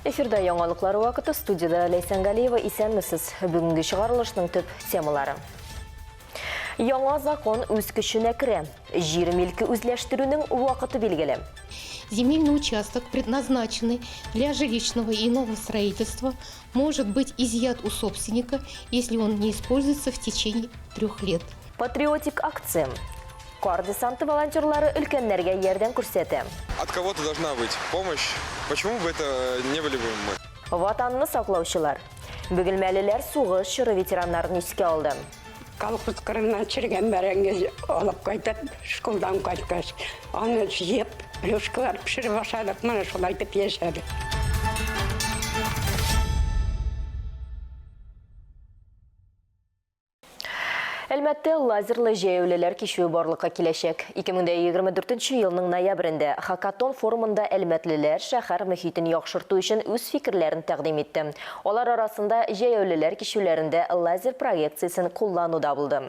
Эфирда яңалыклар вакыты студиядә Ләйсән Галиева исәнмесез. Бүгенге чыгарылышның төп темалары. Яңа закон үз көченә керә. Җир милке үзләштерүнең вакыты билгеле. Земельный участок, предназначенный для жилищного и иного строительства, может быть изъят у собственника, если он не используется в течение трех лет. Патриотик акция. Кар десанты волонтерлары өлкәннәргә ярдәм күрсәтә. От кого-то должна быть помощь. Почему бы это не были бы мы? Ватанны саклаучылар. Бөгелмәлеләр сугыш чоры ветераннарын искә алды. Колхоз кырыннан черегән бәрәңге алып кайтып, школдан кайткач, аны җыеп, плюшкалар пешереп ашадык, менә шулай итеп яшәдек. Әлмәттә лазерлы җәяүлеләр кичүе барлыкка киләчәк. 2024 елның ноябрендә Хакатон форумында әлмәтлеләр шәһәр мөхитен яхшырту өчен үз фикерләрен тәкъдим итте. Алар арасында җәяүлеләр кичүләрендә лазер проекциясен куллану да булды.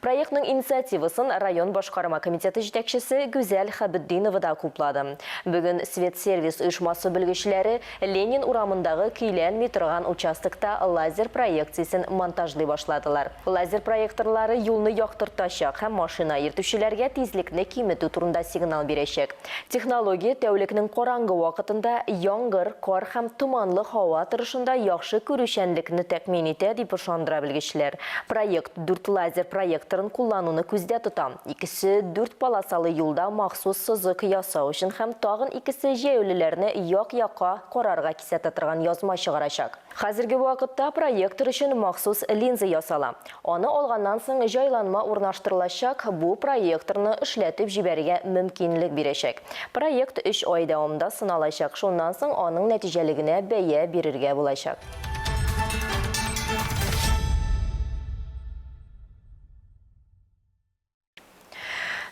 Проектның инициативасын район башкарма комитеты җитәкчесе Гүзәл Хәбетдинова да хуплады. Бүген Светсервис оешмасы белгечләре Ленин урамындагы көйләнми торган участокта лазер проекциясен монтажлый башладылар. Лазер проекторлары юлны яктыртачак һәм машина йөртүчеләргә тизлекне киметү турында сигнал бирәчәк. Технология тәүлекнең караңгы вакытында, яңгыр, кар һәм томанлы һава торышында яхшы күрүчәнлекне тәэмин итә, дип ышандыра белгечләр. Проект дүрт лазер проекторын куллануны күздә тота. Икесе дүрт полосалы юлда махсус сызык ясау өчен һәм тагын икесе җәяүлеләрне як-якка карарга кисәтә торган язма чыгарачак. Хәзерге вакытта проектор өчен махсус линза ясала. Аны алганнан соң җайланма урнаштырылачак, бу проекторны эшләтеп җибәрергә мөмкинлек бирәчәк. Проект өч ай дәвамында сыналачак, шуннан соң аның нәтиҗәлегенә бәя бирергә булачак.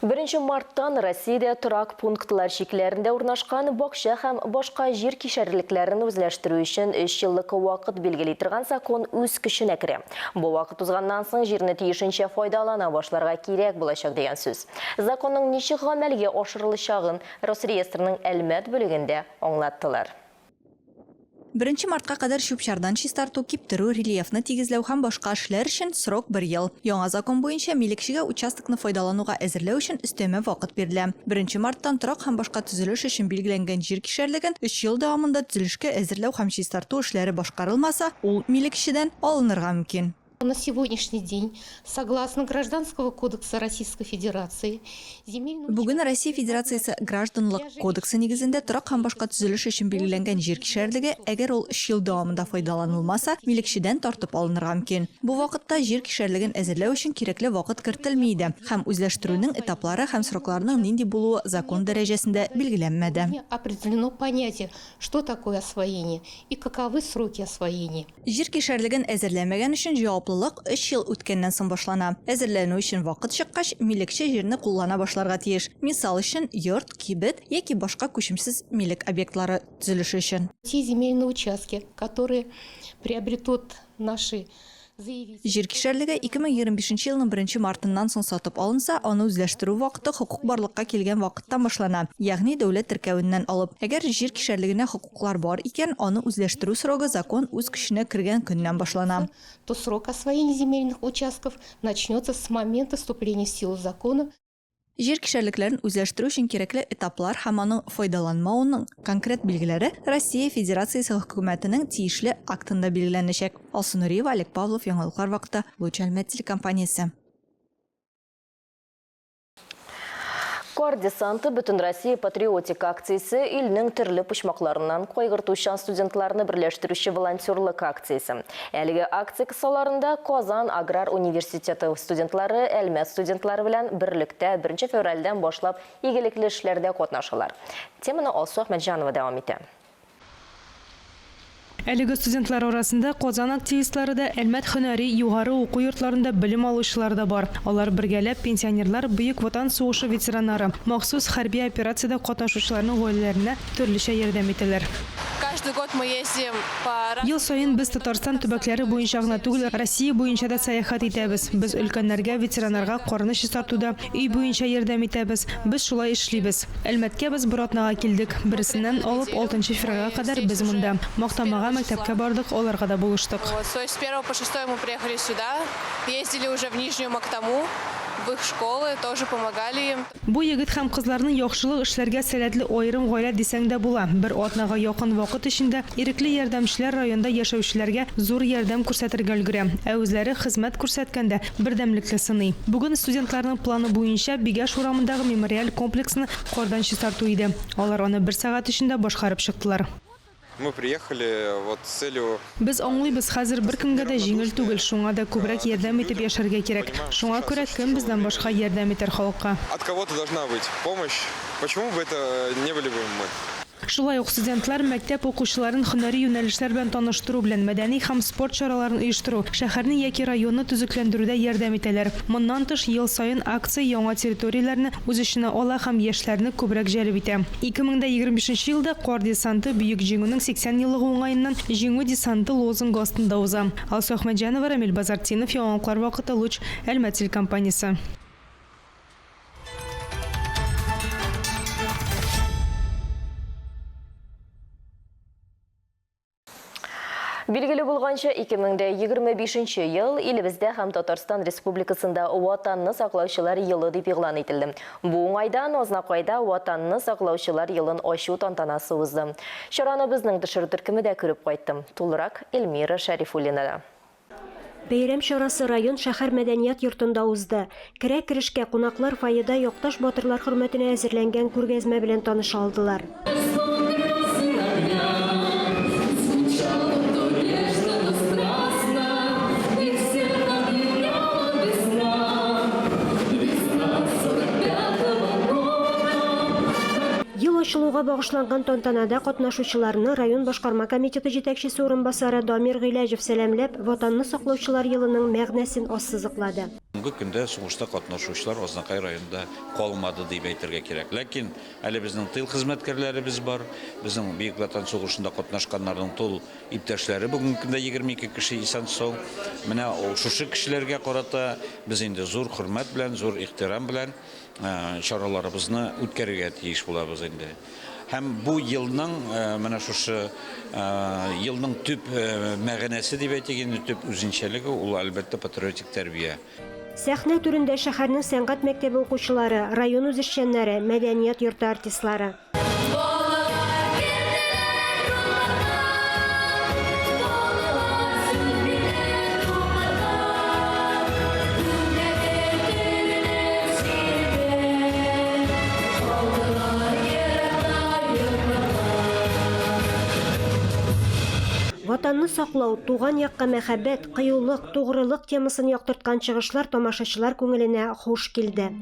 Беренче марттан Россиядә торак пунктлар чикләрендә урнашкан бакча һәм башка җир кишәрлекләрен үзләштерү өчен өч еллык вакыт билгели торган закон үз көченә керә. Бу вакыт узганнан соң җирне тиешенчә файдалана башларга кирәк булачак дигән сүз. Законның ничек гамәлгә ашырылачагын Росреестрның Әлмәт бүлегендә аңлаттылар. Беренче мартка кадәр чүп-чардан чистарту, киптерү, рельефны тигезләү һәм башка эшләр өчен срок бер ел. Яңа закон буенча, милекчегә участокны файдалануга әзерләү өчен өстәмә вакыт бирелә. Беренче марттан торак һәм башка төзелеш өчен билгеләнгән җир кишәрлеген өч ел дәвамында төзелешкә әзерләү һәм чистарту эшләре башкарылмаса, ул милекчедән алынырга мөмкин. На сегодняшний день, согласно Гражданского кодекса Российской Федерации, земельный Бүген Россия Федерациясе Гражданлык кодексы нигезендә торак һәм башка төзелеш өчен билгеләнгән җир кишәрлеге, әгәр ул өч ел дәвамында файдаланылмаса, милекчедән тартып алынырга мөмкин. Бу вакытта җир кишәрлеген әзерләү өчен кирәкле вакыт кертелми иде һәм үзләштерүнең этаплары һәм срокларының нинди булуы закон дәрәҗәсендә билгеләнмәде. Определено понятие, что такое освоение и каковы сроки освоения. Җир кишәрлеген әзерләмәгән өчен җаваплылык өч ел үткәннән соң башлана. Әзерләнү өчен вакыт чыккач, милекче җирне куллана башларга тиеш, мисал өчен, йорт, кибет яки башка күчемсез милек объектлары төзелеше өчен. Те земельные участки, которые приобретут наши заявители. Җир кишәрлеге 2025 нче елның беренче мартыннан соң сатып алынса, аны үзләштерү вакыты хокук барлыкка килгән вакыттан башлана, ягъни дәүләт теркәвеннән алып. Әгәр җир кишәрлегенә хокук Хокуклар бар икән, аны үзләштерү срогы закон үз көченә кергән көннән башлана. То срок освоения земельных участков начнется с момента вступления в силу закона. Җир кишәрлекләрен үзләштерү өчен кирәкле этаплар һәм аның файдаланмавының конкрет билгеләре Россия Федерациясе Хөкүмәтенең тиешле актында билгеләнәчәк. Алсу Нуриева, Олег Павлов, Яңалыклар вакыты, Луч Әлмәт телекомпаниясе. Кар десанты Бөтенроссия патриотик акциясе илнең төрле почмакларыннан кайгыртучан студентларны берләштерүче волонтерлык акциясе. Әлеге акция кысаларында Казан аграр университеты студентлары Әлмәт студентлары белән берлектә 1 февральдән башлап игелекле эшләрдә катнашалар. Теманы Алсу Әхмәтҗанова дәвам итә. Әлеге студентлар арасында Казан активистлары да, Әлмәт һөнәри югары уку йортларында белем алучылар да бар. Алар бергәләп пенсионерлар, Бөек Ватан сугышы ветераннары, махсус хәрби операциядә катнашучыларның гаиләләренә төрлечә ярдәм итәләр. Каждый год мы ездим по Ел саен без Татарстан төбәкләре буенча гына түгел, Россия буенча да сәяхәт итәбез. Без өлкәннәргә, ветераннарга карны чистартуда, өй буенча ярдәм итәбез. Без шулай эшлибез. Әлмәткә без бер атнага килдек. Берсеннән алып алтынчы февральгә кадәр без монда. Мактамага мәктәпкә бардык, аларга да булыштык. Вот, то есть с первого по шестой мы приехали сюда, ездили уже в Нижнюю Мактаму, в их школы, тоже помогали им. Бу егет һәм кызларны яхшылык эшләргә сәләтле аерым гаилә дисәң дә була. Бер атнага якын вакыт эчендә ирекле ярдәмчеләр районда яшәүчеләргә зур ярдәм күрсәтергә өлгерә. Ә үзләре хезмәт күрсәткәндә бердәмлекне сыный. Бүген студентларның планы буенча Бигәш урамындагы мемориаль комплексны кардан чистарту иде. Алар аны бер сәгать эчендә башкарып чыктылар. Мы приехали вот с целью. Без аңлыйбыз, хәзер беркемгә дә җиңел түгел, шуңа да күбрәк ярдәм итеп яшәргә кирәк. Шуңа күрә кем бездән башка ярдәм итәр халыкка? От кого-то должна быть помощь, почему бы это не были бы мы? Шулай ук студентлар мәктәп укучыларын һөнәри юнәлешләр белән таныштыру белән мәдәни һәм спорт чараларын оештыру, шәһәрне яки районны төзекләндерүдә ярдәм итәләр. Моннан тыш, ел саен акция яңа территорияләрне үз эченә ала һәм яшьләрне күбрәк җәлеп итә. 2025 нче елда Кар десанты Бөек Җиңүнең 80 еллыгы уңаеннан Җиңү десанты лозунгы астында уза. Алсу Әхмәтҗанова, Рамил Базартдинов, Яңалыклар вакыты, Луч, Әлмәт телекомпаниясе. Билгеле булганча, 2025 ел илебездә һәм Татарстан Республикасында Ватанны саклаучылар елы дип игълан ителде. Бу уңайдан Азнакайда Ватанны саклаучылар елын ачу тантанасы узды. Чараны безнең төшерү төркеме дә күреп кайтты. Тулырак Эльмира Шәрифуллинада. Бәйрәм чарасы район шәһәр мәдәният йортында узды. Керә-керешкә кунаклар фойеда якташ батырлар хөрмәтенә әзерләнгән күргәзмә белән таныша алдылар. Ел ачылуга багышланган тантанада катнашучыларны район башкарма комитеты җитәкчесе урынбасары Дамир Гыйләҗев сәламләп, Ватанны саклаучылар елының мәгънәсен ассызыклады. Бүгенге көндә сугышта катнашучылар Азнакай районында калмады дип әйтергә кирәк. Ләкин әле безнең тыл хезмәткәрләребез бар. Безнең Бөек Ватан сугышында катнашканнарның тол иптәшләре бүгенге көндә 22 кеше исән-сау. Менә шушы кешеләргә карата без инде зур хөрмәт белән, зур ихтирам белән чараларыбызны үткәрергә тиеш булабыз инде. Һәм бу елның менә шушы елның төп мәгънәсе дип әйтик инде, төп үзенчәлеге ул, әлбәттә, патриотик тәрбия. Сәхнә түрендә шәһәрнең сәнгать мәктәбе укучылары, район үзешчәннәре, мәдәният йорты артистлары. Ватанны саклау, туган якка мәхәббәт, кыюлык, тугрылык темасын яктырткан чыгышлар тамашачылар күңеленә хуш килде.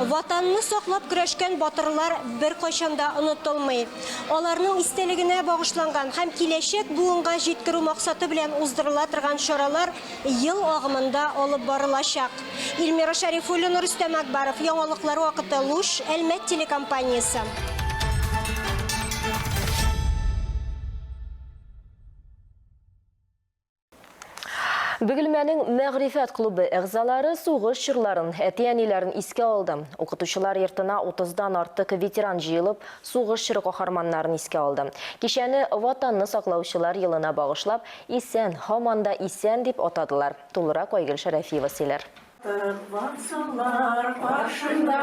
Ватанны саклап көрәшкән батырлар беркайчан да онытылмый. Аларның истәлегенә багышланган һәм киләчәк буынга җиткерү максаты белән уздырыла торган чаралар ел агымында алып барылачак. Эльмира Шәрифуллина, Рөстәм Акбаров, Яңалыклар вакыты, Луч, Әлмәт телекомпаниясе. Бөгелмәнең Мәгърифәт клубы әгъзалары сугыш чорларын, әти-әниләрен искә алды. Укытучылар йортына 30-дан артык ветеран җыелып, сугыш чоры каһарманнарын искә алды. Кичәне Ватанны саклаучылар елына багышлап, Исән, һаман да исән дип атадылар. Тулырак Айгөл Шәрәфиева сөйләр. Тыгвансылар каршында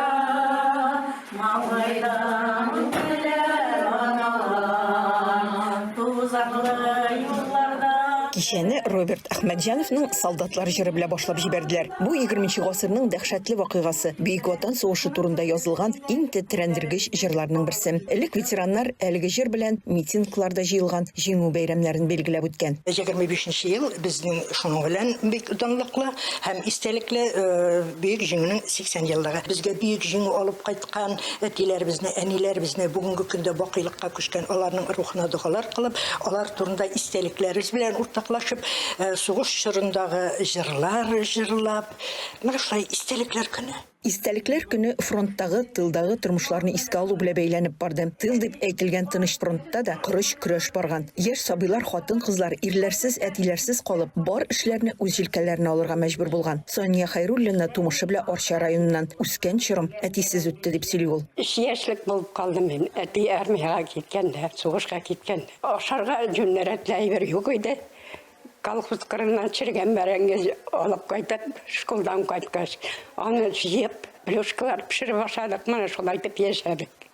маңгайдан үптеләр аналар, Тузанлы юлларда. Кичәне Роберт Әхмәтҗановның Солдатлар җыры белән башлап җибәрделәр. Бу егерменче гасырның дәһшәтле вакыйгасы, Бөек Ватан сугышы турында язылган иң тетрәндергеч җырларның берсе. Элек ветераннар әлеге җыр белән митингларда җыелган, Җиңү бәйрәмнәрен билгеләп үткән. 25 нче ел безнең шуның белән бик данлыклы һәм истәлекле, Бөек Җиңүнең 80 еллыгы. Безгә Бөек Җиңү алып кайткан әтиләребезне, әниләребезне, бүгенге көндә бакыйлыкка күчкән аларның рухына догалар кылып, алар турында истәлекләребез белән уртаклашып, уртаклашып, сугыш чорындагы җырлар җырлап, менә шулай истәлекләр көне. Истәлекләр көне фронттагы, тылдагы тормышларны искә алу белән бәйләнеп барды. Тыл дип әйтелгән тыныч фронтта да корыч көрәш барган. Яшь сабыйлар, хатын-кызлар ирләрсез, әтиләрсез калып, бар эшләрне үз җилкәләренә алырга мәҗбүр булган. Сания Хәйруллина тумышы белән Арча районыннан. Үскән чорым әтисез үтте, дип сөйли ул. Өч яшьлек булып калдым мин, әти армиягә киткәндә, сугышка киткәндә. Ашарга җүнле-рәтле әйбер юк иде. Колхоз кырыннан черегән бәрәңге алып кайтып, школдан кайткач, аны җыеп, плюшкалар пешереп ашадык, менә шулай итеп яшәдек.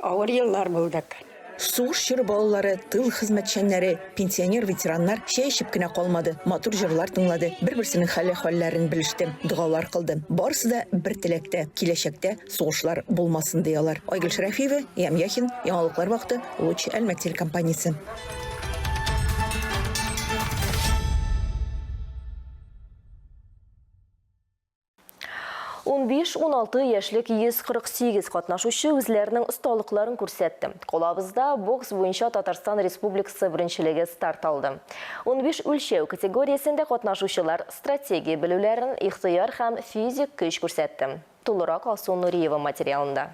Авыр еллар булдык. Сугыш чоры балалары, тыл хезмәтчәннәре, пенсионер-ветераннар чәй эчеп кенә калмады, матур җырлар тыңлады, бер-берсенең хәл-әхвәлләрен белеште, догалар кылды. Барысы да бер теләктә, киләчәктә сугышлар булмасын, ди алар. Айгөл Шәрәфиева, Ям Яхин, Яңалыклар вакыты, Луч Әлмәт телекомпаниясе. 15-16 яшьлек 148 катнашучы үзләренең осталыкларын күрсәтте. Калабызда бокс буенча Татарстан Республикасы беренчелеге старт алды. 15 үлчәү категориясендә катнашучылар стратегия белүләрен, ихтыяр һәм физик көч күрсәтте. Тулырак Алсу Нуриева материалында.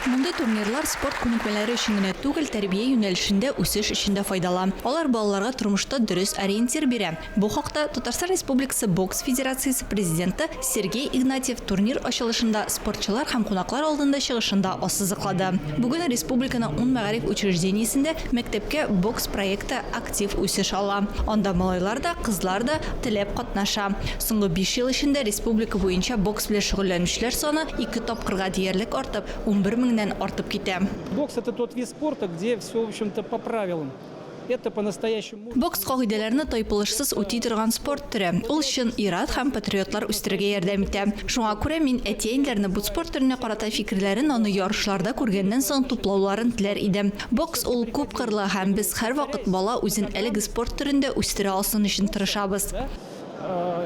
Мондый турнирлар спорт күнекмәләре өчен генә түгел, тәрбия юнәлешендә үсеш өчен дә файдалы. Алар балаларга тормышта дөрес ориентир бирә. Бу хакта Татарстан Республикасы Бокс федерациясе президенты Сергей Игнатьев турнир ачылышында спортчылар һәм кунаклар алдында чыгышында ассызыклады. Бүген республиканың ун мәгариф учреждениесендә Мәктәпкә бокс проекты актив үсеш ала. Анда малайлар да, кызлар да теләп катнаша. Соңгы биш ел эчендә республика буенча бокс белән шөгыльләнүчеләр саны ике тапкырга диярлек артып, 11 меңнән артып китә. Бокс, это тот вид спорта, где все, в общем-то, по правилам. Это по-настоящему. Бокс кагыйдәләрне тайпылышсыз үти торган спорт төре. Ул чын ир-ат һәм патриотлар үстерергә ярдәм итә. Шуңа күрә мин әти-әниләрне бу спорт төренә карата фикерләрен аны ярышларда күргәннән соң туплауларын теләр идем. Бокс ул күпкырлы һәм без һәрвакыт бала үзен әлеге спорт төрендә үстерә алсын өчен тырышабыз.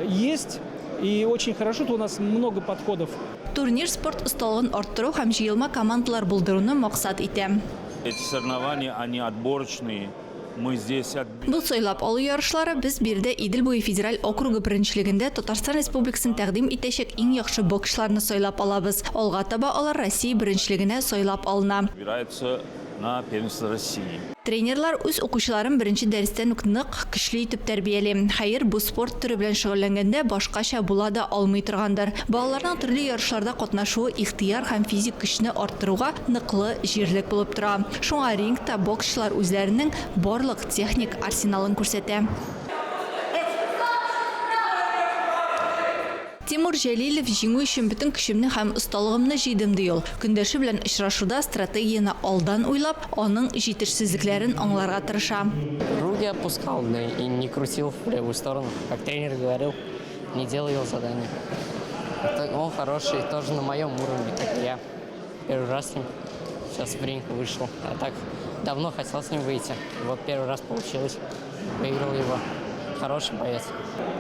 Есть и очень хорошо, то у нас много подходов. Турнир спорт осталыгын арттыру һәм җыелма командалар булдыруны максат итә. Эти соревнования, они отборочные. Мы здесь от... Бу сайлап алу ярышлары без биредә Идел буе федераль округы беренчелегендә Татарстан Республикасын тәкъдим итәчәк иң яхшы боксчыларны сайлап алабыз. Алга таба алар Россия беренчелегенә сайлап алына. Выбираются на первенство России. Тренерлар үз укучыларын беренче дәрестән үк нык, көчле итеп тәрбияли. Хәер, бу спорт төре белән шөгыльләнгәндә башкача була да алмый торгандыр. Балаларның төрле ярышларда катнашуы ихтыяр һәм физик көчне арттыруга ныклы җирлек булып тора. Шуңа рингта боксчылар үзләренең барлык техник арсеналын күрсәтә. Тимур Җәлилов, Җиңү өчен бөтен көчемне һәм осталыгымны җыйдым, ди ул. Көндәше белән очрашуда стратегияне алдан уйлап, аның җитешсезлекләрен аңларга тырыша. Руки опускал, да и не крутил в левую сторону, как тренер говорил, не делал задание. Он хороший, тоже на моем уровне, как и я. Первый раз с ним сейчас в ринг вышел. А так давно хотел с ним выйти. Вот первый раз получилось. Выиграл его. Хороший боец.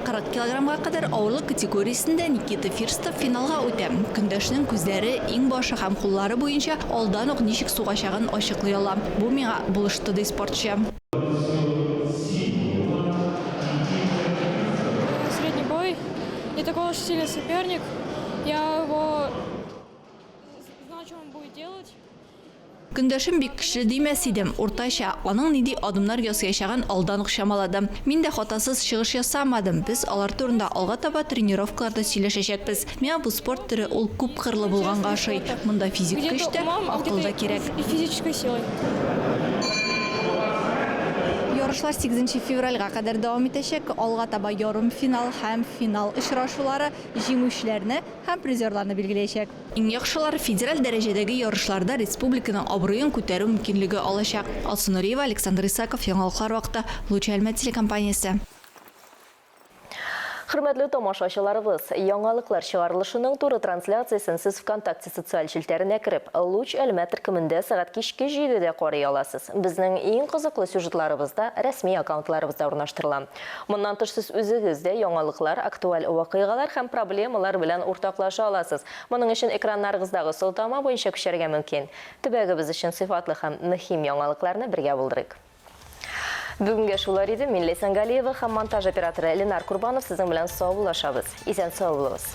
40 килограммга кадәр авырлык категориясендә Никита Фирстов финалга үтә. Көндәшенең күзләре, иңбашы һәм куллары буенча алдан ук ничек сугачагын ачыклый ала. Бу миңа булышты, ди спортчы. Средний бой. Не такой уж сильный соперник. Я его знал, что он будет делать. Көндәшем бик көчле димәс идем, уртача. Аның нинди адымнар ясаячагын алдан ук чамаладым. Мин дә хатасыз чыгыш ясамадым. Без алар турында алга таба тренировкаларда сөйләшәчәкбез. Миңа бу спорт төре ул күпкырлы булганга ошый. Монда физик көч тә, акыл да кирәк. И физической силой. Ярышлар сигезенче февральгә кадәр дәвам итәчәк. Алга таба ярымфинал һәм финал очрашулары җиңүчеләрне һәм призерларны билгеләячәк. Иң яхшылар федераль дәрәҗәдәге ярышларда республиканың абруен күтәрү мөмкинлеге алачак. Алсу Нуриева, Александр Исаков, Яңалыклар вакыты, Луч Әлмәт телекомпаниясе. Хөрмәтле тамашачыларыбыз, яңалыклар чыгарылышының туры трансляциясен сез ВКонтакте социаль челтәренә кереп, Луч Әлмәт төркемендә сәгать кичке җидедә карый аласыз. Безнең иң кызыклы сюжетларыбыз да рәсми аккаунтларыбызда урнаштырыла. Моннан тыш сез үзегез дә яңалыклар, актуаль вакыйгалар һәм проблемалар белән уртаклаша аласыз. Моның өчен экраннарыгыздагы сылтама буенча күчәргә мөмкин. Төбәгебез өчен сыйфатлы һәм мөһим яңалыкларны бергә булдырыйк. Бүгенгә шулар иде. Мин Ләйсән Галиева һәм монтаж операторы Ленар Курбанов сезнең белән саубуллашабыз. Исән-сау булыгыз.